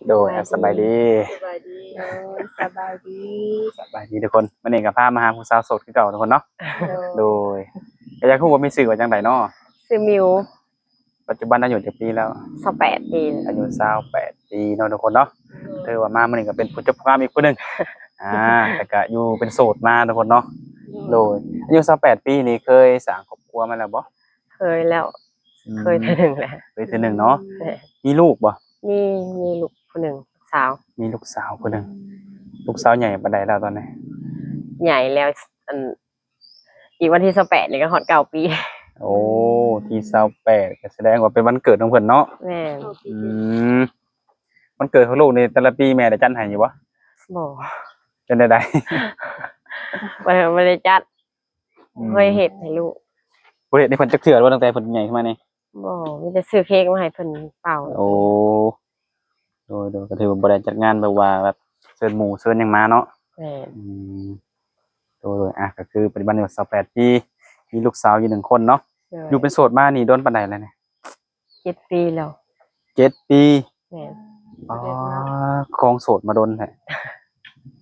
ໂດຍ ສະບາຍດີ ສະບາຍດີ ໂດຍ ສະບາຍດີ ສະບາຍດີທຸກຄົນ. ມື້ນີ້ກໍພາມາຫາຜູ້ສາວໂສດຄືເກົ່າທຸກຄົນເນາະ. ໂດຍ ໂດຍ ກໍຢາກຮູ້ວ່າມີຊື່ວ່າຈັ່ງໃດເນາະ? ຊື່ມິວ. ປັດຈຸບັນອາຍຸຈັກປີແລ້ວ? ຊາວແປດປີ. ອາຍຸຊາວແປດປີເນາະທຸກຄົນເນາະ. ໂດຍ ຖືວ່າມາມື້ນີ້ກໍເປັນຜູ້ຈົບງາມອີກຜູ້ໜຶ່ງ ອ່າ ແຕ່ກໍຢູ່ເປັນໂສດມາທຸກຄົນເນາະ. ໂດຍ ໂດຍ ອາຍຸຊາວແປດປີນີ້ເຄີຍສ້າງຄອບຄົວມາແລ້ວບໍ່? ເຄີຍແລ້ວ. ອືມ ເຄີຍເທື່ອໜຶ່ງແລ້ວ. ເຄີຍເທື່ອໜຶ່ງເນາະ. ແມ່ນ. ມີລູກບໍ່? ມີ ມີລູກຜູ້ໜຶ່ງ ລູກສາວ. ມີລູກສາວຜູ້ໜຶ່ງ. ອືມ ລູກສາວໃຫຍ່ປານໃດແລ້ວຕອນນີ້? ໃຫຍ່ແລ້ວ ອັນ ອີກວັນທີຊາວແປດນີ້ກໍຮອດເກົ້າປີ. ໂອ້ ທີຊາວແປດ ກໍສະແດງວ່າເປັນວັນເກີດຂອງເພິ່ນເນາະ. ແມ່ນ. ອືມ ວັນເກີດຂອງລູກນີ້ແຕ່ລະປີແມ່ໄດ້ຈັດໃຫ້ຢູ່ບໍ່? ບໍ່. ເປັນແນວໃດ? ບໍ່ ບໍ່ໄດ້ຈັດ. ອືມ ບໍ່ເຄີຍເຮັດໃຫ້ລູກ. ບໍ່ເຮັດໃຫ້ເພິ່ນຈັກເທື່ອບໍ່ ຕັ້ງແຕ່ເພິ່ນໃຫຍ່ຂຶ້ນມານີ້? ບໍ່ ມີແຕ່ຊື້ເຄ້ກມາໃຫ້ເພິ່ນເປົ່າ. ໂອ້ ໂດຍ ໂດຍ ກໍຖືວ່າບໍ່ໄດ້ຈັດງານແບບວ່າແບບເຊີນໝູ່ເຊີນຫຍັງມາເນາະ. ແມ່ນ. ອືມ ໂດຍ ໂດຍ ອ່ະ ກໍຄືປັດຈຸບັນນີ້ຊາວແປດປີ ມີລູກສາວຢູ່ໜຶ່ງຄົນເນາະ. ໂດຍ. ຢູ່ເປັນໂສດມານີ້ດົນປານໃດແລ້ວນີ້? ເຈັດປີແລ້ວ. ເຈັດປີ. ແມ່ນ. ອໍ ຄອງໂສດມາດົນແທ້.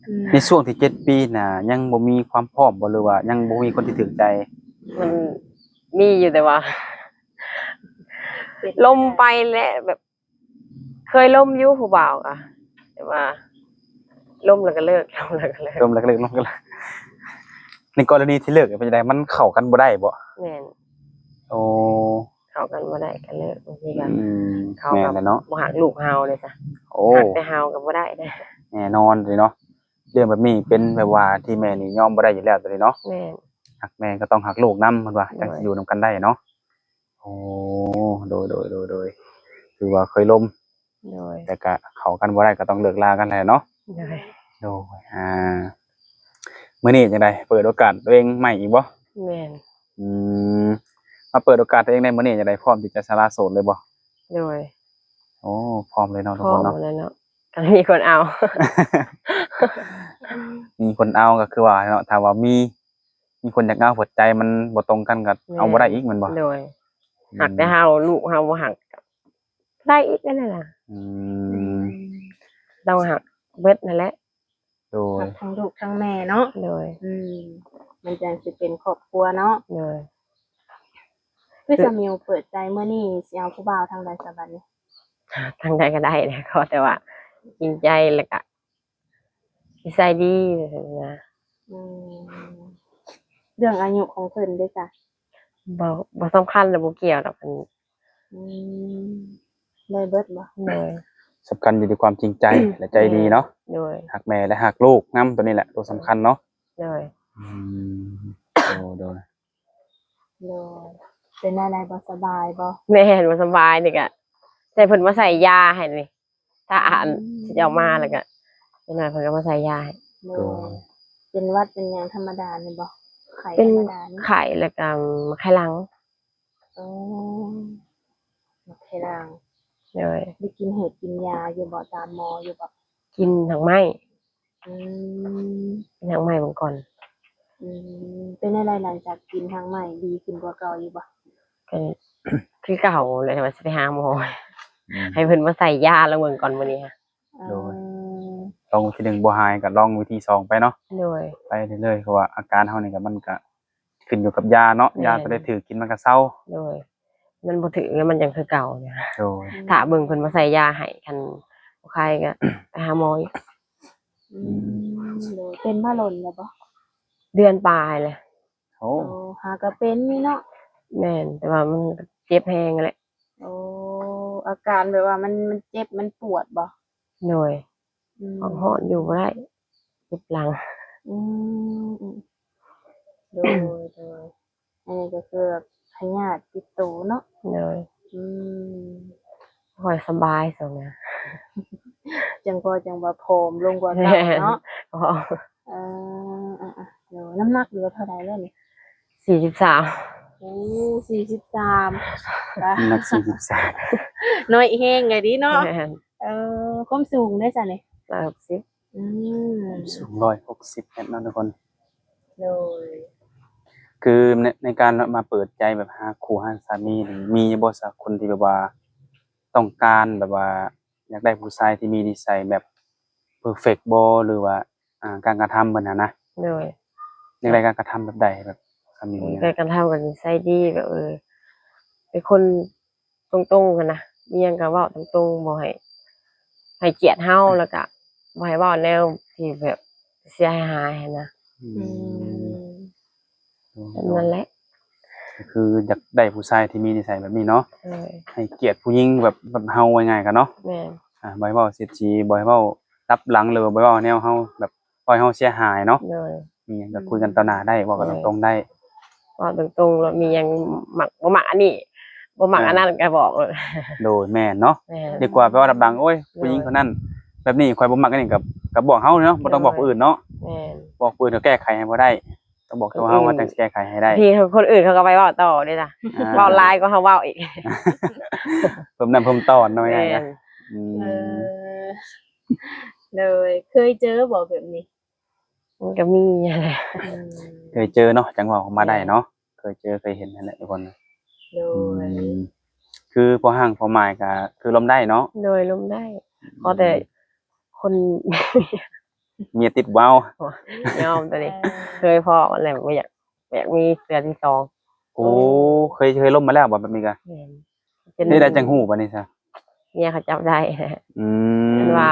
ອືມ ໃນຊ່ວງທີ່ເຈັດປີນະ ຍັງບໍ່ມີຄວາມພ້ອມບໍ່ ຫຼືວ່າຍັງບໍ່ມີຄົນທີ່ຖືກໃຈ? ມັນມີຢູ່ ແຕ່ວ່າລົມໄປແຫຼະ ແບບເຄີຍລົມຢູ່ຜູ້ບ່າວກະ ແຕ່ວ່າລົມແລ້ວກໍເລີກ ລົມແລ້ວກໍເລີກ ລົມແລ້ວກໍເລີກ ລົມແລ້ວກໍເລີກ. ໃນກໍລະນີທີ່ເລີກເປັນຈັ່ງໃດ? ມັນເຂົ້າກັນບໍ່ໄດ້ບໍ່? ແມ່ນ. ໂອ້ ເຂົ້າກັນບໍ່ໄດ້ກໍເລີກ. ບາງທີກໍ ອືມ ເຂົາ ແມ່ນແຫຼະເນາະ ບໍ່ຮັກລູກເຮົາເດ້ຊະ. ໂອ້ ຮັກແຕ່ເຮົາກໍບໍ່ໄດ້ເດ້. ແນ່ນອນເດເນາະ ເລື່ອງແບບນີ້ເປັນແບບວ່າທີ່ແມ່ນີ້ຍອມບໍ່ໄດ້ຢູ່ແລ້ວໂຕນີ້ເນາະ. ແມ່ນ. ຮັກແມ່ກໍຕ້ອງຮັກລູກນຳ ເພິ່ນວ່າ ໂດຍ ຈັ່ງຊິຢູ່ນຳກັນໄດ້ເນາະ. ໂອ້ ໂດຍ ໂດຍ ໂດຍ ໂດຍ ຖືວ່າເຄີຍລົມ. ໂດຍ. ແຕ່ກະເຂົ້າກັນບໍ່ໄດ້ກໍຕ້ອງເລີກລາກັນແຫຼະເນາະ. ໂດຍ. ໂດຍ ອ່າ ມື້ນີ້ຈັ່ງໃດ ເປີດໂອກາດຕົວເອງໃໝ່ອີກບໍ່? ແມ່ນ. ອືມ ມາເປີດໂອກາດຕົວເອງໃນມື້ນີ້ຈັ່ງໃດ ພ້ອມທີ່ຈະສະຫຼະໂສດເລີຍບໍ່? ໂດຍ. ໂອ້ ພ້ອມເລີຍເນາະ ທຸກຄົນເນາະ. ພ້ອມແລ້ວເນາະ ກໍມີຄົນເອົາ. ມີຄົນເອົາກໍຄືວ່າເນາະ ຖ້າວ່າມີ ມີຄົນຢາກເອົາ ແຕ່ໃຈມັນບໍ່ຕົງກັນກໍເອົາບໍ່ໄດ້ອີກແມ່ນບໍ່? ໂດຍ. ອືມ ຮັກແຕ່ເຮົາ ລູກເຮົາບໍ່ຮັກ ກໍໄດ້ອີກນັ້ນແຫຼະ. ອືມ ຕ້ອງຮັກເບິດນັ້ນແຫຼະ. ໂດຍ. ຮັກທັງລູກທັງແມ່ເນາະ. ໂດຍ. ອືມ ມັນຈັ່ງຊິເປັນຄອບຄົວເນາະ. ໂດຍ. ຄືສາວມິວເປີດໃຈມື້ນີ້ຊິເອົາຜູ້ບ່າວທາງໃດສະບັດນີ້? ທາງໃດກໍໄດ້ແຫຼະ ຂໍແຕ່ວ່າຈິງໃຈ ແລ້ວກະນິໄສດີ ຈັ່ງຊີ້ນະ. ອືມ ເລື່ອງອາຍຸຂອງເພິ່ນເດ້ຊະ? ບໍ່ ບໍ່ສຳຄັນ ແລະ ບໍ່ກ່ຽວດອກ. ອືມ ໄດ້ເບິດບໍ່? ໂດຍ. ສຳຄັນຢູ່ທີ່ຄວາມຈິງໃຈ ແລະ ໃຈດີເນາະ. ໂດຍ. ຮັກແມ່ ແລະ ຮັກລູກນຳ ໂຕນີ້ແຫຼະໂຕສຳຄັນເນາະ. ໂດຍ. ອືມ ໂດຍ ໂດຍ. ໂດຍ ເປັນແນວໃດ ບໍ່ສະບາຍບໍ່? ແມ່ນ ບໍ່ສະບາຍນີ້ກະ ໃຫ້ເພິ່ນມາໃສ່ຢາໃຫ້ນີ້ ຖ້າ ອືມ ອັນຊິອອກມາແລ້ວກະ ຈັກໜ້ອຍເພິ່ນກໍມາໃສ່ຢາໃຫ້. ໂດຍ. ໂດຍ. ເປັນຫວັດເປັນຫຍັງທຳມະດານີ້ບໍ່? ໄຂ້ທຳມະດານີ້? ເປັນໄຂ້ ແລ້ວກະໄຂ້ຫຼັງ. ອໍ ໄຂ້ຫຼັງ. ໂດຍ. ໄດ້ກິນເຫດກິນຢາຢູ່ບໍ່? ຕາມໝໍຢູ່ບໍ່? ກິນຮາກໄມ້. ອືມ ກິນຮາກໄມ້ເບິ່ງກ່ອນ. ອືມ ເປັນແນວໃດຫຼັງຈາກກິນຮາກໄມ້ ດີຂຶ້ນກວ່າເກົ່າຢູ່ບໍ່? ກໍຄືເກົ່າແຫຼະ ວ່າຊິໄປຫາໝໍ. ອືມ ໃຫ້ເພິ່ນມາໃສ່ຢາລອງເບິ່ງກ່ອນມື້ນີ້. ໂດຍ. ລອງວິທີໜຶ່ງບໍ່ຫາຍກໍລອງວິທີສອງໄປເນາະ. ໂດຍ. ໄປເລື້ອຍໆ ເພາະວ່າອາການເຮົານີ້ກໍ ມັນກໍຂຶ້ນຢູ່ກັບຢາເນາະ. ແມ່ນ. ຢາຕົວໃດຖືກກິນມັນກໍເຊົາ. ໂດຍ. ມັນບໍ່ຖືກແລ້ວມັນຍັງຄືເກົ່ານີ້. ໂດຍ. ຖ້າເບິ່ງເພິ່ນມາໃສ່ຢາໃຫ້ ຄັນບໍ່ຄາຍກໍໄປຫາໝໍອີກ. ອືມ ໂດຍ. ເປັນມາດົນແລ້ວບໍ່? ເດືອນປາຍແລ້ວ. ໂອ້ ໂອ້ ຫາກໍເປັນນີ້ເນາະ. ແມ່ນ ແຕ່ວ່າມັນເຈັບແຮງແຫຼະ. ໂອ້ ອາການແບບວ່າມັນ ມັນເຈັບ ມັນປວດບໍ່? ໂດຍ. ອືມ ອອກຮ້ອນຢູ່ບໍ່ໄດ້ ເຈັບຫຼັງ. ອືມ ໂດຍ ໂດຍ. ອັນນີ້ກໍຄືພະຍາດຕິດໂຕເນາະ. ໂດຍ. ອືມ ບໍ່ຄ່ອຍສະບາຍຊ່ວງນີ້ ຈັ່ງພໍຈັ່ງວ່າຜອມລົງກວ່າເກົ່າເນາະ. ແມ່ນ. ເອີ ເອີ ເອີ ໂດຍ. ນ້ຳໜັກເຫຼືອເທົ່າໃດແລ້ວນີ້? ສີ່ສິບສາມ. ໂອ້ ສີ່ສິບສາມ ນ້ຳໜັກສີ່ສິບສາມ ນ້ອຍແຮງໄດ໋ເນາະ. ແມ່ນ. ເອີ ຄວາມສູງເດຊະນີ້? ຮ້ອຍຫົກສິບ. ອືມ ຄວາມສູງຮ້ອຍຫົກສິບແມັດເນາະທຸກຄົນ. ໂດຍ. ຄືໃນ ໃນການມາເປີດໃຈແບບຫາຄູ່ຫາສາມີນີ້ ມີບໍ່ຊະຄົນທີ່ແບບວ່າຕ້ອງການແບບວ່າ ຢາກໄດ້ຜູ້ຊາຍທີ່ມີນິໄສແບບເພີເຟັກບໍ່ ຫຼືວ່າ ອ່າ ການກະທຳເພິ່ນຫັ້ນນະ? ໂດຍ ຢາກໄດ້ການກະທຳແບບໃດ? ແບບຄຳນີ້ ການກະທຳກໍນິໄສດີ ແບບ ເອີ ເປັນຄົນຕົງໆ ຫັ້ນນະ ມີຫຍັງກໍເວົ້າຕົງໆ ບໍ່ໃຫ້ ໃຫ້ກຽດເຮົາ ແລ້ວກໍບໍ່ໃຫ້ເວົ້າແນວທີ່ແບບເສຍຫາຍໆ ຫັ້ນນະ. ອືມ ອືມ ແບບນັ້ນແຫຼະ ກໍຄືຢາກໄດ້ຜູ້ຊາຍທີ່ມີນິໄສແບບນີ້ເນາະ. ໂດຍ ໃຫ້ກຽດຜູ້ຍິງແບບ ແບບເຮົາ ເວົ້າງ່າຍໆ ກັນເນາະ. ແມ່ນ ອ່າ ບໍ່ໃຫ້ເວົ້າເສຍດສີ ບໍ່ໃຫ້ເວົ້າລັບຫຼັງ ຫຼືວ່າບໍ່ໃຫ້ເວົ້າແນວເຮົາແບບ ບໍ່ໃຫ້ເຮົາເສຍຫາຍເນາະ. ໂດຍ ມີຫຍັງກໍຄຸຍກັນຕໍ່ໜ້າໄດ້ ເວົ້າກັນ ໂດຍ ຕົງໆ ໄດ້ ເວົ້າຕົງໆ ແລ້ວມີຫຍັງມັກ ບໍ່ມັກອັນນີ້ ບໍ່ມັກ ອ່າ ອັນນັ້ນກໍບອກໂລດ. ໂດຍ ແມ່ນເນາະ ແມ່ນ ດີກວ່າໄປເວົ້າລັບຫຼັງ ໂອ້ຍ ໂດຍ ຜູ້ຍິງຄົນນັ້ນແບບນີ້ ຂ້ອຍບໍ່ມັກອັນນີ້ ກໍ ກໍບອກເຮົາເນາະ ບໍ່ຕ້ອງບອກຜູ້ອື່ນເນາະ. ແມ່ນ ບອກຜູ້ອື່ນກໍແກ້ໄຂໃຫ້ບໍ່ໄດ້ ຕ້ອງບອກຕົວເຮົາ ຄົນອື່ນ ວ່າຈັ່ງຊິແກ້ໄຂໃຫ້ໄດ້. ບາງທີຄົນອື່ນເຂົາກໍໄປເວົ້າຕໍ່ເດ້ລະ ອ່າ ເວົ້າຫຼາຍກວ່າເຮົາເວົ້າອີກ ເພີ່ມນ້ຳເພີ່ມຕອນເນາະ. ແມ່ນ ງ່າຍໆ ອືມ ເອີ ໂດຍ ເຄີຍເຈີບໍ່ແບບນີ້? ມັນກໍມີຫັ້ນແຫຼະ ອືມ ເຄີຍເຈີເນາະ ຈັ່ງເວົ້າອອກມາໄດ້ເນາະ. ແມ່ນ ເຄີຍເຈີເຄີຍເຫັນຫັ້ນແຫຼະທຸກຄົນ. ໂດຍ ອືມ ຄືພໍຮ່າງພໍໝາຍກໍຄືລົມໄດ້ເນາະ. ໂດຍ ລົມໄດ້ ອືມ ຂໍແຕ່ຄົນ ເມຍຕິດເວົ້າ ຍອມຕົວນີ້ ເອີ ເຄີຍພໍ້ແລ້ວ ບໍ່ຢາກ ບໍ່ຢາກມີເທື່ອທີສອງ. ໂອ້ ໂອ້ ເຄີຍ ເຄີຍລົມມາແລ້ວບໍ່ແບບນີ້ກະ? ແມ່ນ ນີ້ໄດ້ຈັ່ງຮູ້ບັດນີ້ຊະ ເມຍເຂົາຈັບໄດ້. ອືມ ເພິ່ນວ່າ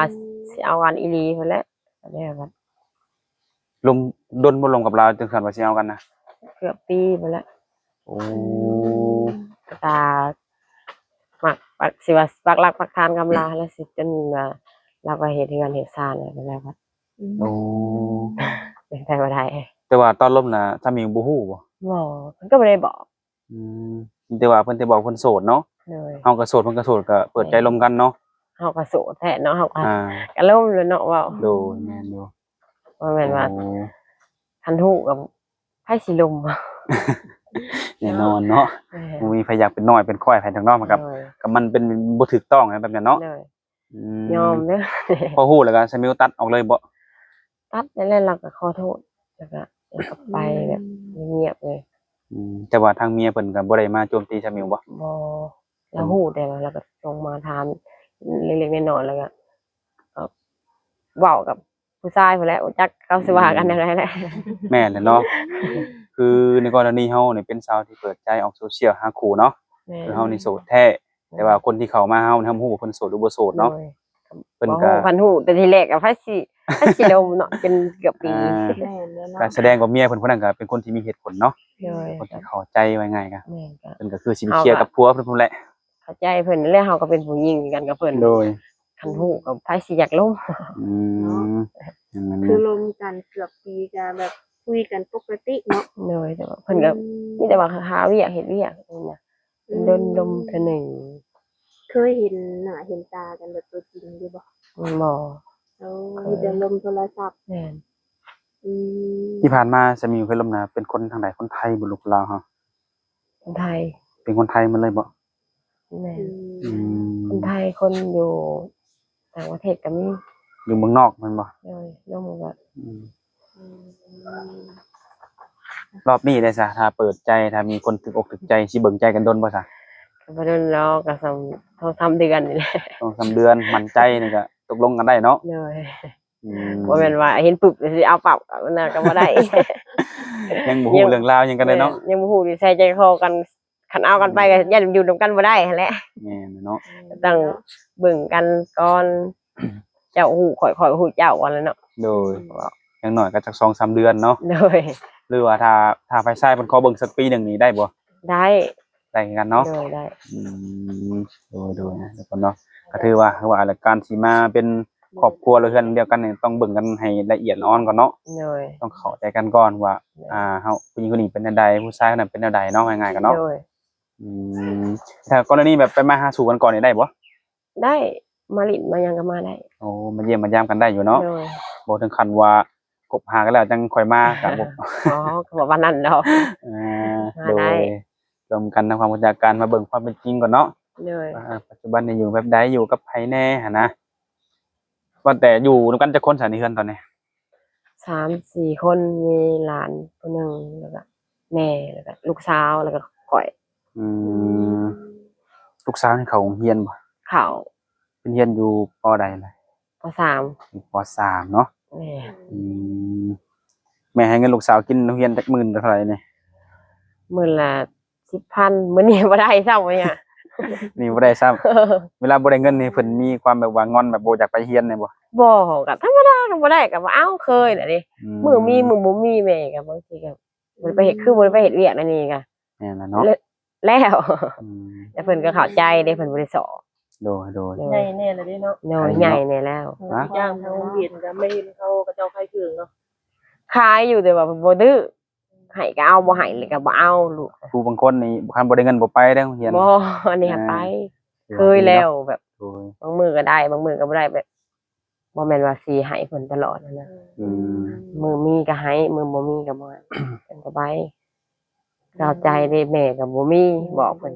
ຊິເອົາກັນອີ່ຫຼີພຸ້ນແຫຼະ ກໍແລ້ວກັນ. ລົມດົນບໍ່ ລົມກັບລາວຈັ່ງຊັ້ນວ່າຊິເອົາກັນນະ? ເກືອບປີພຸ້ນແຫຼະ. ໂອ້ ອືມ ຕາມັກ ມັກ ຊິວ່າປັກຫຼັກປັກຖານກັບລາວ ແລ້ວຊິຈົນວ່າລາວກໍເຮັດເຮືອນເຮັດຊານແລ້ວກໍແລ້ວກັນ. ອືມ ໂອ້ ເປັນໄປບໍ່ໄດ້. ແຕ່ວ່າຕອນລົມນະ ສາມີບໍ່ຮູ້ບໍ່? ບໍ່ ເພິ່ນກໍບໍ່ໄດ້ບອກ. ອືມ ມີແຕ່ວ່າເພິ່ນໄດ້ບອກເພິ່ນໂສດເນາະ. ໂດຍ ເຮົາກໍໂສດ ເພິ່ນກໍໂສດ ກໍເປີດໃຈ ແມ່ນ ລົມກັນເນາະ. ເຮົາກໍໂສດແທ້ເນາະ ເຮົາກໍ ອ່າ ກໍລົມແລ້ວເນາະ ເວົ້າ. ໂດຍ ແມ່ນຢູ່ ບໍ່ແມ່ນວ່າ ໂອ້ ຄັນຮູ້ກໍໃຜຊິລົມ. ແນ່ນອນເນາະ ແມ່ນ ບໍ່ມີໃຜຢາກເປັນນ້ອຍເປັນຂ້ອຍໃຜດອກເນາະ. ມັນກໍ ໂດຍ ກໍມັນເປັນບໍ່ຖືກຕ້ອງນະແບບນັ້ນເນາະ. ໂດຍ ອືມ ຍອມເດີ ພໍຮູ້ແລ້ວກໍສາມີຕັດອອກເລີຍບໍ່? ຕັດແລ້ວ ແລ້ວກໍຂໍໂທດ ແລ້ວກໍ ແລ້ວກໍໄປແບບ ອືມ ງຽບເລີຍ. ອືມ ແຕ່ວ່າທາງເມຍເພິ່ນກໍບໍ່ໄດ້ມາໂຈມຕີສາມີບໍ່? ບໍ່ ລາວ ອືມ ຮູ້ແຕ່ວ່າລາວກໍສົ່ງມາຖາມເລັກໆ ນ້ອຍໆ ແລ້ວກໍ ກໍເວົ້າກັບຜູ້ຊາຍພຸ້ນແຫຼະ ບໍ່ຈັກເຂົາຊິວ່າກັນແນວໃດແຫຼະ. ອືມ ແມ່ນແຫຼະເນາະ ຄືໃນກໍລະນີເຮົານີ້ເປັນສາວທີ່ເປີດໃຈອອກໂຊຊຽວຫາຄູ່ເນາະ. ແມ່ນ ຄືເຮົານີ້ໂສດແທ້ ແຕ່ວ່າຄົນທີ່ເຂົ້າມາເຮົານີ້ ເຮົາບໍ່ຮູ້ວ່າເພິ່ນໂສດຫຼືບໍ່ໂສດເນາະ. ໂດຍ ເພິ່ນກໍ ບໍ່ຮູ້ ຄັນຮູ້ແຕ່ທີແລກກໍໃຜຊິ ໃຜຊິລົມເນາະ ເປັນເກືອບປີ. ອ່າ ແມ່ນແລ້ວເນາະ ກໍສະແດງວ່າເມຍເພິ່ນຜູ້ນັ້ນກໍເປັນຄົນທີ່ມີເຫດຜົນເນາະ. ໂດຍ ເປັນຄົນທີ່ເຂົ້າໃຈ ວ່າງ່າຍກໍ ແມ່ນ ກໍ ເພິ່ນກໍຄືຊິໄປເຄລຍກັບຜົວເພິ່ນພຸ້ນແຫຼະ. ເຂົ້າໃຈເພິ່ນແລ້ວ ເຮົາກໍເປັນຜູ້ຍິງຄືກັນກັບເພິ່ນ. ໂດຍ ຄັນຮູ້ກໍໃຜຊິຢາກລົມ. ອືມ ເນາະ ແມ່ນໆ ຄືລົມກັນເກືອບປີກໍແບບຄຸຍກັນປົກກະຕິເນາະ. ໂດຍ ແຕ່ວ່າເພິ່ນກໍ ອືມ ມີແຕ່ວ່າຫາວຽກເຮັດວຽກນີ້ນະ. ອືມ ດົນລົມເທື່ອໜຶ່ງ. ເຄີຍເຫັນໜ້າເຫັນຕາກັນແບບຕົວຈິງຢູ່ບໍ່? ອືມ ບໍ່. ໂອ້ ເຄີຍ ມີແຕ່ລົມໂທລະສັບ. ແມ່ນ. ອືມ ທີ່ຜ່ານມາສາມີເຄີຍລົມນະ ເປັນຄົນທາງໃດ? ຄົນໄທບໍ່ ຫຼືຄົນລາວເຮົາ? ຄົນໄທ. ເປັນຄົນໄທໝົດເລີຍບໍ່? ແມ່ນ. ອືມ ອືມ ຄົນໄທ ຄົນຢູ່ຕ່າງປະເທດກໍມີ. ຢູ່ເມືອງນອກແມ່ນບໍ່? ໂດຍ ລົມກໍ ອືມ ອືມ ຮອບນີ້ເດຊະ ຖ້າເປີດໃຈ ຖ້າມີຄົນຖືກອົກຖືກໃຈ ຊິເບິ່ງໃຈກັນດົນບໍ່ຊະ? ກໍບໍ່ດົນດອກ ກໍສອງສາມເດືອນນີ້ແຫຼະ. ສອງສາມເດືອນ ໝັ້ນໃຈນີ້ກໍຕົກລົງກັນໄດ້ເນາະ. ໂດຍ. ອືມ ບໍ່ແມ່ນວ່າເຫັນປຶບຊິເອົາປັບ ອັນນັ້ນກໍບໍ່ໄດ້. ຍັງບໍ່ຮູ້ເລື່ອງລາວຫຍັງກັນເລີຍເນາະ. ແມ່ນ ຍັງບໍ່ຮູ້ນິໄສໃຈຄໍກັນ. ຄັນເອົາກັນໄປກໍຢ້ານຢູ່ນຳກັນບໍ່ໄດ້ຫັ້ນແຫຼະ. ແມ່ນເນາະ ຕ້ອງເບິ່ງກັນກ່ອນ ເຈົ້າຮູ້ຂ້ອຍ ຂ້ອຍຮູ້ເຈົ້າ ວ່າແລ້ວເນາະ. ໂດຍ ຢ່າງໜ້ອຍກໍຈັກສອງສາມເດືອນເນາະ. ໂດຍ ຫຼືວ່າຖ້າ ຖ້າຝ່າຍຊາຍເພິ່ນຂໍເບິ່ງສັກປີໜຶ່ງນີ້ໄດ້ບໍ່? ໄດ້ ໄດ້ຄືກັນເນາະ. ໂດຍ ໄດ້. ອືມ ໂດຍໆ ທຸກຄົນເນາະ ກໍຖືວ່າ ຄືວ່າລະ ການຊິມາເປັນຄອບຄົວ ຫຼືເຮືອນດຽວກັນນີ້ ຕ້ອງເບິ່ງກັນໃຫ້ລະອຽດລະອອນກ່ອນເນາະ. ໂດຍ ຕ້ອງເຂົ້າໃຈກັນກ່ອນວ່າ ໂດຍ ອ່າ ເຮົາ ຜູ້ຍິງຄົນນີ້ເປັນແນວໃດ ຜູ້ຊາຍຄົນນັ້ນເປັນແນວໃດເນາະ ວ່າງ່າຍໆ ກັນເນາະ. ໂດຍ. ອືມ ຖ້າກໍລະນີແບບໄປມາຫາສູ່ກັນກ່ອນນີ້ໄດ້ບໍ່? ໄດ້ ມາຫຼິ້ນມາຫຍັງກໍມາໄດ້. ໂອ້ ມາຢ້ຽມມາຢາມກັນໄດ້ຢູ່ເນາະ. ໂດຍ. ບໍ່ເຖິງຂັ້ນວ່າຄົບຫາກັນແລ້ວຈັ່ງຄ່ອຍມາກໍບໍ່ ອໍ ກໍບໍ່ປານນັ້ນດອກ. ອ່າ ມາໄດ້ ໂດຍ ລວມກັນທຳຄວາມຮູ້ຈັກກັນ ມາເບິ່ງຄວາມເປັນຈິງກ່ອນເນາະ. ໂດຍ. ວ່າ ອ່າ ປັດຈຸບັນນີ້ຢູ່ແບບໃດ ຢູ່ກັບໃຜແດ່ຫັ້ນນະ? ວ່າແຕ່ຢູ່ນຳກັນຈັກຄົນຊະໃນເຮືອນຕອນນີ້? ສາມສີ່ຄົນ ມີຫຼານຜູ້ໜຶ່ງ ແລ້ວກໍແມ່ ແລ້ວກໍລູກສາວ ແລ້ວກໍຂ້ອຍ. ອືມ ລູກສາວນີ້ເຂົ້າໂຮງຮຽນບໍ່? ເຂົ້າ. ພິ່ນຮຽນຢູ່ ປໍໃດລະ? ປໍສາມ. ຢູ່ ປໍສາມ ເນາະ. ແມ່ນ. ອືມ ແມ່ໃຫ້ເງິນລູກສາວກິນໂຮງຮຽນຈັກມື້ເທົ່າໃດນີ້? ມື້ລະສິບພັນ. ມື້ນີ້ບໍ່ໄດ້ຊ້ຳ ມື້ນີ້ ນີ້ບໍ່ໄດ້ຊ້ຳ. ເວລາບໍ່ໄດ້ເງິນນີ້ ເພິ່ນມີຄວາມແບບວ່າງອນ ແບບບໍ່ຢາກໄປຮຽນແນ່ບໍ່? ບໍ່ ກໍທຳມະດາ ກໍບໍ່ໄດ້ກໍບໍ່ເອົາ ເຄີຍນະເດ້. ອືມ ມື້ມີມື້ບໍ່ມີ ແມ່ກໍບາງທີກໍບໍ່ໄດ້ໄປເຮັດ ຄືບໍ່ໄດ້ໄປເຮັດວຽກອັນນີ້ກໍ ແມ່ນລະເນາະ ແລ້ວ ອືມ ແຕ່ເພິ່ນກໍເຂົ້າໃຈເດ້ ເພິ່ນບໍ່ໄດ້ສໍ້. ໂດຍ ໂດຍ ໂດຍ ໃຫຍ່ແດ່ລະເດ້ເນາະ. ໂດຍ ໃຫຍ່ແດ່ແລ້ວ. ເອີ ຈ້າງທາງໂຮງຮຽນກໍແມ່ນເຂົາ ເຂົາເຈົ້າຂາຍເຄື່ອງເນາະ ຂາຍຢູ່ ແຕ່ວ່າເພິ່ນບໍ່ດື້ ໃຫ້ກໍເອົາ ບໍ່ໃຫ້ເລີຍກໍບໍ່ເອົາ. ລູກ ຜູ້ບາງຄົນນີ້ ຄັນບໍ່ໄດ້ເງິນບໍ່ໄປເດ້ໂຮງຮຽນ. ບໍ່ ອັນນີ້ຫາໄປ. ເອີ ເຄີຍແລ້ວ ແບບ ໂດຍ ບາງມື້ກໍໄດ້ ບາງມື້ກໍບໍ່ໄດ້ ແບບ ບໍ່ແມ່ນວ່າຊິໃຫ້ເພິ່ນຕະຫຼອດຫັ້ນນະ. ອືມ ມື້ມີກໍໃຫ້ ມື້ບໍ່ມີກໍບໍ່ໃຫ້ ເພິ່ນກໍໄປ. ເຂົ້າໃຈເດ້ ແມ່ກໍບໍ່ມີບອກເພິ່ນ.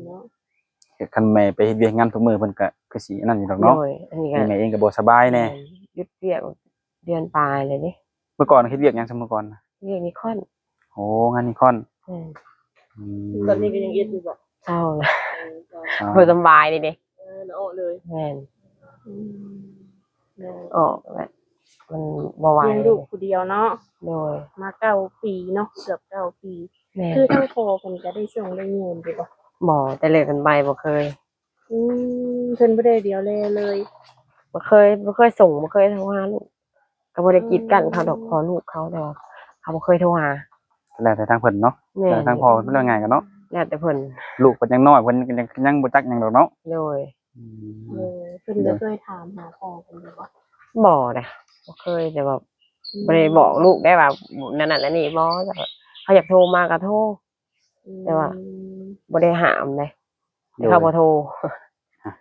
ຄັນແມ່ໄປເຮັດວຽກງານທຸກມື້ ເພິ່ນກໍຄືຊິອັນນັ້ນຢູ່ດອກເນາະ. ໂດຍ ອັນນີ້ກໍ ແມ່ເອງກໍບໍ່ສະບາຍແດ່. ແມ່ນ ຢຸດວຽກເດືອນປາຍເລີຍເດ້. ເມື່ອກ່ອນເຮັດວຽກຫຍັງຊະ ເມື່ອກ່ອນ? ວຽກນິຄອນ. ໂອ້ ງານນິຄອນ. ແມ່ນ. ອືມ ຕອນນີ້ກໍຍັງເຮັດຢູ່ບໍ່? ເຊົາລະ. ເອີ ເຊົາ ອ່າ ບໍ່ສະບາຍເດ້. ເອີ ລະອອກເລີຍ. ແມ່ນ. ອືມ ແມ່ນ ອອກແລ້ວ ມັນບໍ່ໄຫວ. ລ້ຽງລູກຜູ້ດຽວເນາະ. ໂດຍ ມາເກົ້າປີເນາະ ເກືອບເກົ້າປີ. ແມ່ນ. ຄືທາງພໍ່ເພິ່ນກໍໄດ້ສົ່ງໄດ້ໂຍມຢູ່ບໍ່? ບໍ່ ແຕ່ເລີກກັນໄປບໍ່ເຄີຍ. ອືມ ເພິ່ນບໍ່ໄດ້ດຽວແລເລີຍ. ບໍ່ເຄີຍ ບໍ່ເຄີຍສົ່ງ ບໍ່ເຄີຍໂທຫາລູກ. ກໍບໍ່ໄດ້ກີດກັ້ນເຂົາດອກ ພໍ່ລູກເຂົາ ແຕ່ວ່າເຂົາບໍ່ເຄີຍໂທຫາ. ແລ້ວແຕ່ທາງເພິ່ນເນາະ. ແມ່ນ. ແລ້ວທາງພໍ່ເພິ່ນ ເວົ້າງ່າຍກັນເນາະ ແລ້ວແຕ່ເພິ່ນ. ລູກເພິ່ນຍັງນ້ອຍ ເພິ່ນກໍຍັງ ຍັງບໍ່ຈັກຫຍັງດອກເນາະ. ໂດຍ. ອືມ ເອີ ເພິ່ນກໍເຄີຍຖາມຫາພໍ່ເພິ່ນຢູ່ບໍ່? ບໍ່ເດ້ ບໍ່ເຄີຍ ແຕ່ວ່າ ອືມ ບໍ່ໄດ້ບອກລູກໄດ້ວ່ານັ້ນນັ້ນອັນນີ້ບໍ່ ແຕ່ວ່າເຂົາຢາກໂທມາກໍໂທ. ອືມ ແຕ່ວ່າບໍ່ໄດ້ຫ້າມເດ້. ໂດຍ ເຂົາບໍ່ໂທ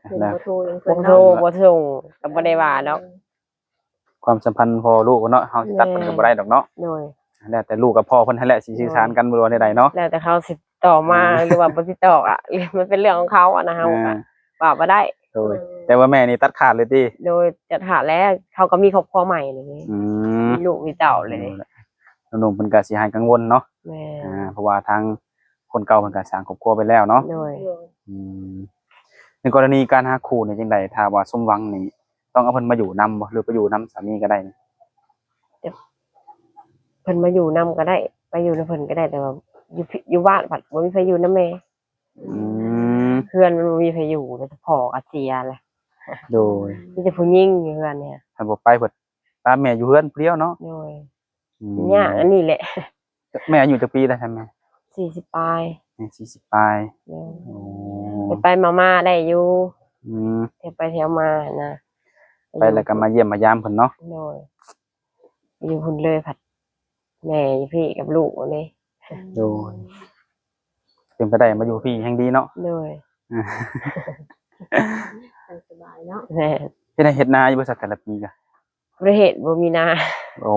ເພິ່ນບໍ່ໂທ ຍັງເພິ່ນ ບໍ່ໂທ ບໍ່ສົ່ງ ກໍບໍ່ໄດ້ວ່າດອກ. ຄວາມສຳພັນພໍ່ລູກເນາະ ເຮົາຊິຕັດມັນກໍບໍ່ໄດ້ດອກເນາະ. ໂດຍ. ແລ້ວແຕ່ລູກກັບພໍ່ເພິ່ນຫັ້ນແຫຼະ ຊິສື່ສານກັນບໍ່ ຫຼືວ່າແນວໃດເນາະ. ແລ້ວແຕ່ເຂົາຊິຕໍ່ມາ ອ່າ ຫຼືວ່າບໍ່ຕິດຕໍ່ ກໍມັນເປັນເລື່ອງຂອງເຂົາຫັ້ນນະ ເຮົາກໍ ອ່າ ວ່າບໍ່ໄດ້. ໂດຍ. ແຕ່ວ່າແມ່ນີ້ຕັດຂາດເລີຍຕິ? ໂດຍ ຕັດຂາດແລ້ວ ເຂົາກໍມີຄອບຄົວໃໝ່ເລີຍ. ອືມ ມີລູກມີເຕົ້າເລີຍ. ໂດຍ. ໜຸ່ມໆເພິ່ນກໍຊິຫາຍກັງວົນເນາະ. ແມ່ນ. ອ່າ ເພາະວ່າທາງຄົນເກົ່າເພິ່ນກໍສ້າງຄອບຄົວໄປແລ້ວເນາະ. ໂດຍ. ອືມ ໃນກໍລະນີການຫາຄູ່ນີ້ຈັ່ງໃດ ຖ້າວ່າສົມຫວັງນີ້ ຕ້ອງເອົາເພິ່ນມາຢູ່ນຳບໍ່ ຫຼືໄປຢູ່ນຳສາມີກໍໄດ້? ເພິ່ນມາຢູ່ນຳກໍໄດ້ ໄປຢູ່ນຳເພິ່ນກໍໄດ້ ແຕ່ວ່າຢູ່ ຢູ່ບ້ານພັດບໍ່ມີໃຜຢູ່ນຳແມ່. ອືມ ເຮືອນມັນບໍ່ມີໃຜຢູ່ ມີແຕ່ພໍ່ກໍເສຍແຫຼະ. ໂດຍ. ມີແຕ່ຜູ້ຍິງຢູ່ເຮືອນນີ້ ຄັນບໍ່ໄປເພິ່ນ ຕາມແມ່ຢູ່ເຮືອນຜູ້ດຽວເນາະ. ໂດຍ. ອືມ ຍາກອັນນີ້ແຫຼະ. ແມ່ອາຍຸຈັກປີແລ້ວທ່ານແມ່? ສີ່ສິບປາຍ. ແມ່ສີ່ສິບປາຍ. ໂດຍ. ໂອ້ ໄປໆມາໆໄດ້ຢູ່. ອືມ ແຕ່ໄປແຖວມານະ ໄປແລ້ວກໍມາຢ້ຽມມາຢາມເພິ່ນເນາະ. ໂດຍ. ຢູ່ພຸ້ນເລີຍ ພັດແມ່ຢູ່ພີ້ກັບລູກນີ້. ໂດຍ. ເປັນໄປໄດ້ມາຢູ່ພີ້ແຮ່ງດີເນາະ. ໂດຍ. ສະບາຍເນາະ. ແມ່ນ. ເຮັດໄຮ່ເຮັດນາຢູ່ບໍ່ ແຕ່ລະປີກະ? ບໍ່ໄດ້ເຮັດ ບໍ່ມີນາ. ໂອ້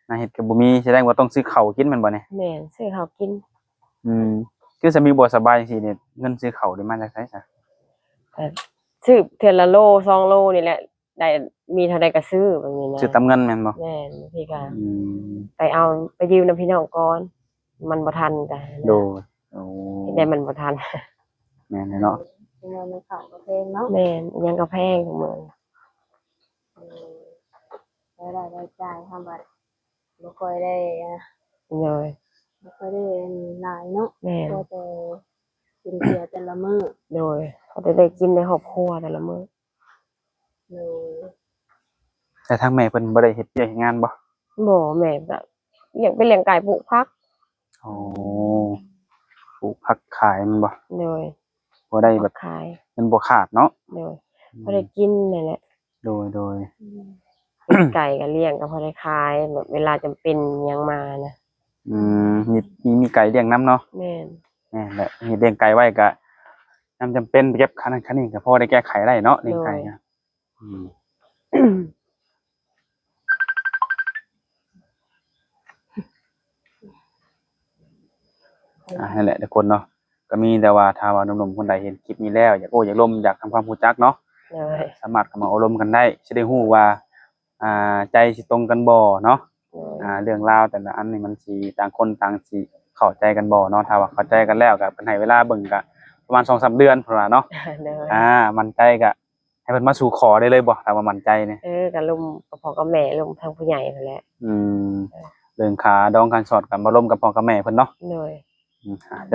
ນາເຮັດກໍບໍ່ມີ ສະແດງວ່າຕ້ອງຊື້ເຂົ້າກິນແມ່ນບໍ່ນີ້? ແມ່ນ ຊື້ເຂົ້າກິນ. ອືມ ຄືສາມີບໍ່ສະບາຍຈັ່ງຊີ້ນີ້ ເງິນຊື້ເຂົ້ານີ້ມາຈາກໃສຊະ? ກໍຊື້ເທື່ອລະໂລສອງໂລນີ້ແຫຼະ ໄດ້ ມີເທົ່າໃດກໍຊື້ແບບນີ້ນະ. ຊື້ຕາມເງິນແມ່ນບໍ່? ແມ່ນ. ບາງທີກໍ ອືມ ໄປເອົາ ໄປຢືມນຳພີ່ນ້ອງກ່ອນ ມັນບໍ່ທັນກໍ. ໂດຍ. ໂອ້ ເຮັດໃດມັນບໍ່ທັນ. ແມ່ນແຫຼະເນາະ. ທຸກມື້ນີ້ເຂົ້າກໍແພງເນາະ. ແມ່ນ ຫຍັງກໍແພງທຸກມື້. ເອີ ລາຍໄດ້ລາຍຈ່າຍເຮົາບັດບໍ່ຄ່ອຍໄດ້ ໂດຍ ບໍ່ຄ່ອຍໄດ້ຫຼາຍເນາະ. ແມ່ນ. ພໍແຕ່ກິນເຈືອແຕ່ລະມື້. ໂດຍ. ພໍແຕ່ໄດ້ກິນໃນຄອບຄົວແຕ່ລະມື້. ໂດຍ. ແຕ່ທາງແມ່ເພິ່ນບໍ່ໄດ້ເຮັດວຽກເຮັດງານບໍ່? ບໍ່ ແມ່ກໍລ້ຽງ ໄປລ້ຽງໄກ່ ປູກຜັກ. ອໍ ປູກຜັກຂາຍແມ່ນບໍ່? ໂດຍ. ພໍໄດ້ແບບ ຂາຍ ມັນບໍ່ຂາດເນາະ. ໂດຍ. ອືມ ພໍໄດ້ກິນນັ້ນແຫຼະ. ໂດຍ ໂດຍ. ອືມ ເປັນໄກ່ກໍລ້ຽງກໍພໍໄດ້ຂາຍ ແບບເວລາຈຳເປັນຫຍັງມານະ. ອືມ ມີ ມີ ມີໄກ່ລ້ຽງນຳເນາະ. ແມ່ນ. ແມ່ນແຫຼະ ເຮັດລ້ຽງໄກ່ໄວ້ກໍ ຍາມຈຳເປັນໄປເກັບຄ່ານັ້ນຄ່ານີ້ກໍພໍໄດ້ແກ້ໄຂໄດ້ເນາະ. ໂດຍ. ລ້ຽງໄກ່ກໍ ອືມ ອ່າ ນັ້ນແຫຼະທຸກຄົນເນາະ ກໍມີແຕ່ວ່າຖ້າວ່າໜຸ່ມໆຄົນໃດເຫັນຄລິບນີ້ແລ້ວ ຢາກໂອ້ຢາກລົມ ຢາກທຳຄວາມຮູ້ຈັກເນາະ. ໂດຍ. ສາມາດເຂົ້າມາໂອ້ລົມກັນໄດ້ ຊິໄດ້ຮູ້ວ່າ ອ່າ ໃຈຊິຕົງກັນບໍ່ເນາະ. ໂດຍ. ອ່າ ເລື່ອງລາວແຕ່ລະອັນນີ້ມັນຊິ ຕ່າງຄົນຕ່າງຊິເຂົ້າໃຈກັນບໍ່ເນາະ. ຖ້າວ່າເຂົ້າໃຈກັນແລ້ວກໍເພິ່ນໃຫ້ເວລາເບິ່ງກໍປະມານສອງສາມເດືອນເພິ່ນວ່າເນາະ. ໂດຍ. ອ່າ ໝັ້ນໃຈກໍ ຫ້ເພິ່ນມາສູ່ຂໍໄດ້ເລີຍບໍ່ ຖ້າວ່າໝັ້ນໃຈນີ້? ເອີ ກໍລົມກັບພໍ່ກັບແມ່ ລົມທາງຜູ້ໃຫຍ່ຫັ້ນແຫຼະ. ອືມ ເອີ ເລື່ອງຄ່າດອງຄ່າສອດກໍມາລົມກັບພໍ່ກັບແມ່ເພິ່ນເນາະ. ໂດຍ. ອື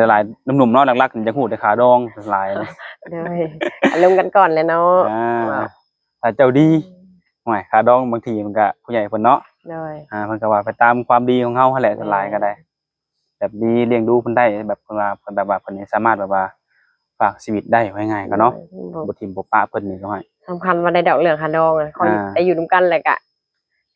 ມ ຫຼາຍໆ ໜຸ່ມໆເນາະ ຫຼັກໆຢາກຮູ້ແຕ່ຄ່າດອງຫຼາຍ. ໂດຍ ກໍລົມກັນກ່ອນແຫຼະເນາະ. ອ່າ ວ່າ ຖ້າເຈົ້າດີ ອືມ ໂອ້ຍ ຄ່າດອງບາງທີມັນກໍຜູ້ໃຫຍ່ເພິ່ນເນາະ. ໂດຍ. ອ່າ ເພິ່ນກໍວ່າໄປຕາມຄວາມດີຂອງເຮົາຫັ້ນແຫຼະ. ແມ່ນ. ສ່ວນຫຼາຍກໍໄດ້ ແບບດີລ້ຽງດູເພິ່ນໄດ້ ແບບເພິ່ນວ່າ ເພິ່ນແບບວ່າເພິ່ນນີ້ສາມາດແບບວ່າຝາກຊີວິດໄດ້ ວ່າງ່າຍໆກໍເນາະ. ໂດຍ. ບໍ່ຖິ້ມບໍ່ປະເພິ່ນນີ້ ສຳຄັນວ່າໄດ້ດອກເລື່ອງຄ່າດອງ. ຂໍໃຫ້ ອ່າ ໄດ້ຢູ່ນຳກັນ ແລ້ວກະ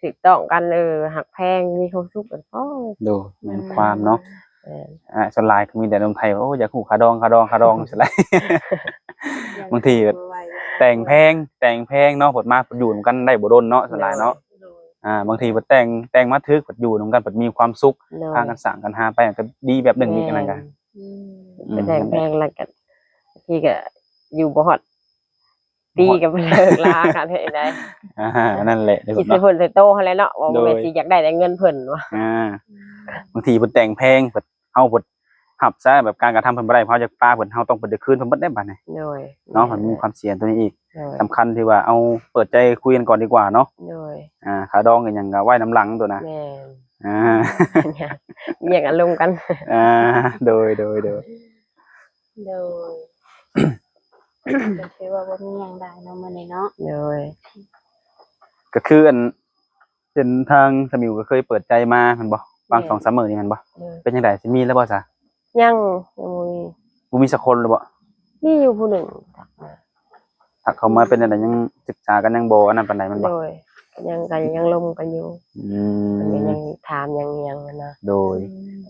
ຖືກຕ້ອງກັນ ເອີ ຮັກແພງ ມີຄວາມສຸກກັນພໍ. ໂດຍ. ແມ່ນຄວາມເນາະ. ແມ່ນ. ອ່າ ສ່ວນຫຼາຍກໍມີແຕ່ໜຸ່ມໄທ ໂອ້ ຢາກຮູ້ຄ່າດອງ ຄ່າດອງ ຄ່າດອງ ສ່ວນຫຼາຍ. ບາງທີແຕ່ງແພງ ແຕ່ງແພງເນາະ ເພິ່ນມາເພິ່ນຢູ່ນຳກັນໄດ້ບໍ່ດົນເນາະ ສ່ວນຫຼາຍເນາະ. ໂດຍ. ອ່າ ບາງທີເພິ່ນແຕ່ງ ແຕ່ງມາຖືກ ເພິ່ນຢູ່ນຳກັນ ເພິ່ນມີຄວາມສຸກ. ໂດຍ. ພາກັນສ້າງກັນຫາໄປ ກໍດີແບບໜຶ່ງອີກ. ອັນນັ້ນກໍ ອືມ ອືມ ແຕ່ງແພງແລ້ວກໍ ບາງທີກໍຢູ່ບໍ່ຮອດປີ ບໍ່ຮອດ ກໍເລີກລາກັນ ເຮັດໃດ. ອ່າ ນັ້ນແຫຼະ ຄິດໃສ່ເພິ່ນໃສ່ໂຕຫັ້ນແຫຼະເນາະ ວ່າ ໂດຍ ແມ່ນຊິຢາກໄດ້ແຕ່ເງິນເພິ່ນວ່າ. ອ່າ ບາງທີເພິ່ນແຕ່ງແພງ ເພິ່ນ ເຮົາເພິ່ນຮັບຊະ ແບບການກະທຳເພິ່ນບໍ່ໄດ້ ເຮົາຢາກປະເພິ່ນ ເຮົາຕ້ອງໄປໄດ້ຄືນເພິ່ນເບິດໄດ໋ບາດນີ້. ໂດຍ. ເນາະ ແມ່ນ. ມັນມີຄວາມສ່ຽງຕົວນີ້ອີກ. ໂດຍ. ສຳຄັນທີ່ວ່າເອົາເປີດໃຈຄຸຍກັນກ່ອນດີກວ່າເນາະ. ໂດຍ. ອ່າ ຄ່າດອງອີຫຍັງກໍໄວ້ນຳຫຼັງຕົວນະ. ແມ່ນ. ອ່າ ຢາກອາລົມກັນ. ອ່າ ໂດຍ ໂດຍ ໂດຍ. ໂດຍ ກໍຖືວ່າບໍ່ມີຫຍັງຫຼາຍເນາະມື້ນີ້ເນາະ. ໂດຍ. ກໍຄືອັນ ເປັນທາງສາມີກໍເຄີຍເປີດໃຈມາແມ່ນບໍ່? ຫວ່າງ ແມ່ນ ສອງສາມມື້ນີ້ແມ່ນບໍ່? ໂດຍ. ເປັນຈັ່ງໃດ ຊິມີແລ້ວບໍ່ຊະ? ຍັງ ຍັງບໍ່ມີ. ບໍ່ມີສັກຄົນເລີຍບໍ່? ມີຢູ່ຜູ້ໜຶ່ງທັກມາ. ທັກເຂົ້າມາ ອືມ ເປັນຈັ່ງໃດ ຍັງສຶກສາກັນ ຍັງບໍ່ອັນນັ້ນປານໃດແມ່ນບໍ່? ໂດຍ. ກໍຍັງ ກໍຍັງລົມກັນຢູ່. ອືມ. ເພິ່ນກໍຍັງຖາມ ຍັງຫຍັງຫັ້ນນະ. ໂດຍ.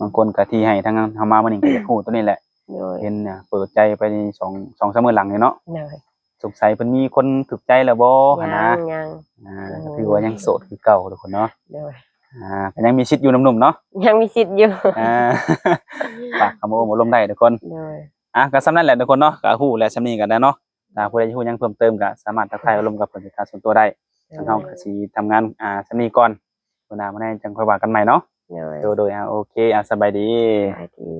ອືມ. ບາງຄົນກໍທີ່ໃຫ້ທາງເຮົາມາມື້ນີ້ ກໍຢາກຮູ້ຕົວນີ້ແຫຼະ. ໂດຍ. ເຫັນ ອ່າ ເປີດໃຈໄປສອງ ສອງສາມມື້ຫຼັງນີ້ເນາະ. ໂດຍ. ສົງໄສເພິ່ນມີຄົນຖືກໃຈແລ້ວບໍ່ຫັ້ນນະ? ຍັງ ຍັງ. ອ່າ ໂດຍ. ກໍຖືວ່າຍັງໂສດຄືເກົ່າທຸກຄົນເນາະ. ໂດຍ. ອ່າ ກໍຍັງມີສິດຢູ່ ໜຸ່ມໆເນາະ. ຍັງມີສິດຢູ່. ອ່າ ປະ ເຂົ້າມາໂອ້ມາລົມໄດ້ທຸກຄົນ. ໂດຍ. ອ່າ ກໍສ່ຳນັ້ນແຫຼະທຸກຄົນເນາະ ກໍຮູ້ແລ້ວສ່ຳນີ້ກໍໄດ້ເນາະ. ຖ້າຜູ້ໃດຢາກຮູ້ຫຍັງເພີ່ມເຕີມ ກໍສາມາດທັກທາຍມາລົມກັບເພິ່ນເປັນການສ່ວນຕົວໄດ້. ໂດຍ. ທາງເຮົາກໍຊິທຳງານ ອ່າ ສ່ຳນີ້ກ່ອນ. ມື້ໜ້າມື້ໃນຈັ່ງຄ່ອຍວ່າກັນໃໝ່ເນາະ. ໂດຍ. ໂດຍ ໂດຍ. ອ່າ ໂອເຄ ອ່າ ສະບາຍດີ. ສະບາຍດີ.